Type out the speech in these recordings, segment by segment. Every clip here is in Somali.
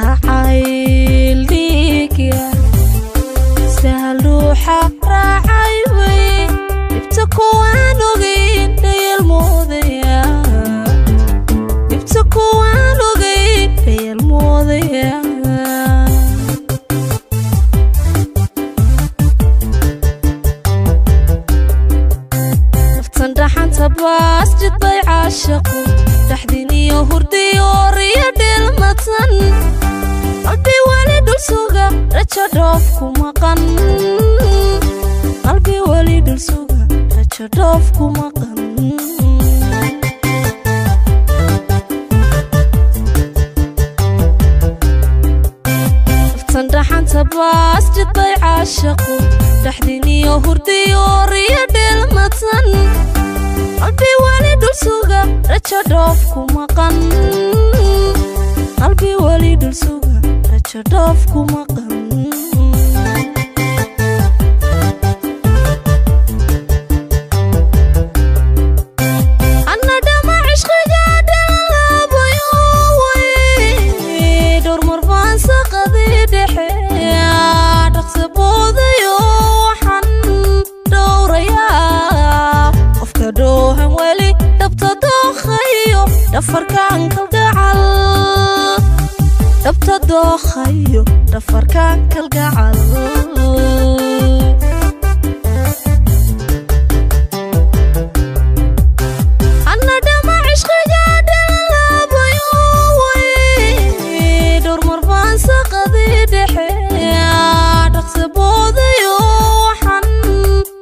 Jacayl dhiigya sahal ruuxa raacay wey dhibta kuwaan ogeyn dhayal moodaya dhibta kuwaan ogeyn dhayal moodaya. Naftan dhaxanta baas jidbay caashaqu dhaxdiniyo hurdiyo riyo dhilmatan qalbi weli dhul suga rajo dhoof ku maqan qalbi weli dhul suga rajo dhoof ku maqan. Naftan dhaxanta baas jidbay caashaqu dhaxdiniyo hurdiyo riyo dhilmatan qalbi weli dhul suga rajo dhoof ku maqan qalbi weli dhul suga rajo dhoof ku maqan. Anna dhama cishqiga dhalaabayo wey dhowr mar baan saqadii dhexe dhaqsa boodayo waxaan dhowrayaa qofka dhoohan weli dhabta dookhayo dhafarkaan kalgacal dhabta dookhayo dhafarkaan kalgacal. Anna dhama cishqiga dhalaabayo wey dhowr mar baan saqadii dhexe dhaqsa boodayo waxaan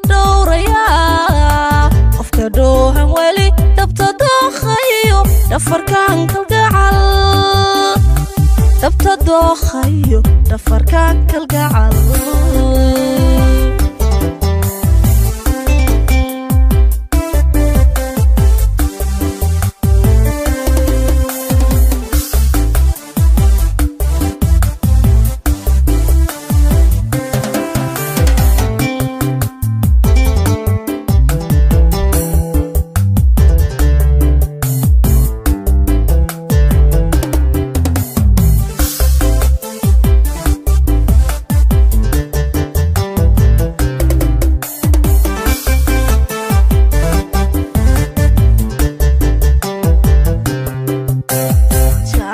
dhowrayaa qofka dhoohan weli dhabta dookhayo dhafarkaan kalgacal dhabta dookhayo dhafarkaan kalgacal.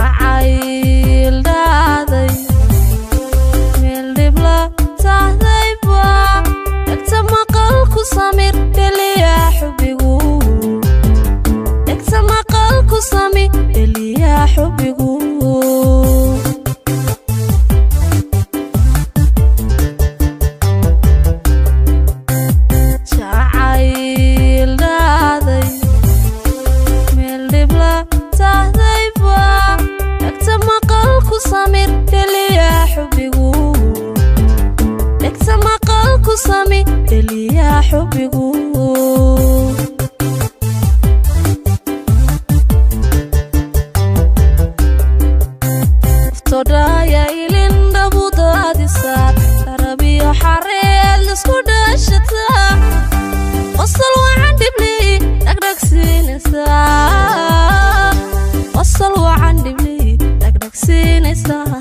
Jacayl dhacday meel dhibla tahdayba dhegta maqal ku samir dheliyaa xubbigu dhegta maqal ku sami dheliyaa xubbigu. Jacayl dhacday meel dhibla tahdayba dhegta maqal ku samir dheliyaa xubbigu dhegta maqal ku sami dheliyaa xubbigu. Naftodhaya ilin dhabudaadisaad darabiyo xareed lisku dhashataa qosol wacan dhiblii dhagdhagsiinaysaa qosol wacan dhiblii dhagdhagsiinaysaa.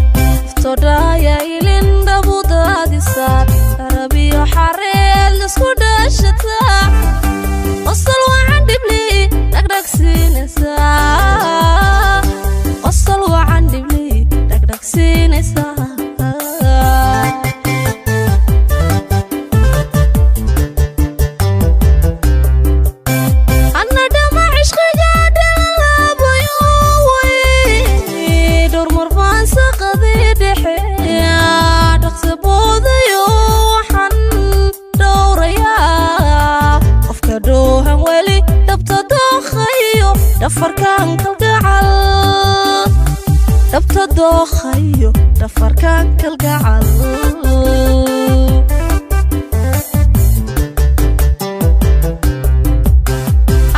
Naftodhaya ilin dhabudaadisaad darabiyo xareed lisku dhashataa qosol wacan dhiblii dhagdhagsiinaysaa qosol wacan dhiblii dhagdhagsiinaysaa. Anna dhama cishqiga dhalaabayo wey dhowr mar baan saqadii dhexe dhaqsa boodayo waxaan dhowrayaa qofka dhoohan weli dhabta dookhayo dhafarkaan kalgacal dhabta dookhayo dhafarkaan kalgacal.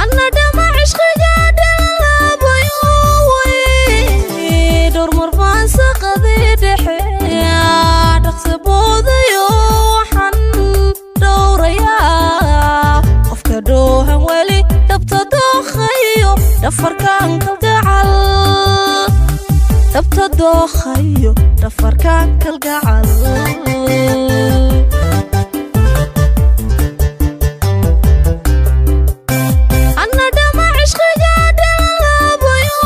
Anna dhama cishqiga dhalaabayo wey dhowr Dhowr mar baan saqadii dhexe dhaqsa boodayo, waxaan dhowrayaa qofka dhoohan weli dhabta dookhayo dhafarkaan kalgacal, dhabta dookhayo dhafarkaan kalgacal. Anna dhama cishqiga dhalalabayo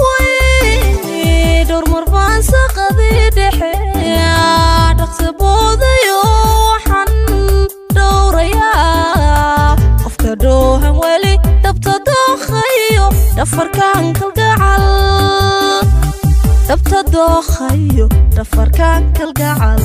way. Dhowr mar baan saqadii dhexe dhaqsa boodayo, waxaan dhowrayaa qofka dhoohan weli dhabta dookhayo dhafarkaan kalgacal, dhabta dookhayo dhafarkaan kalgacal.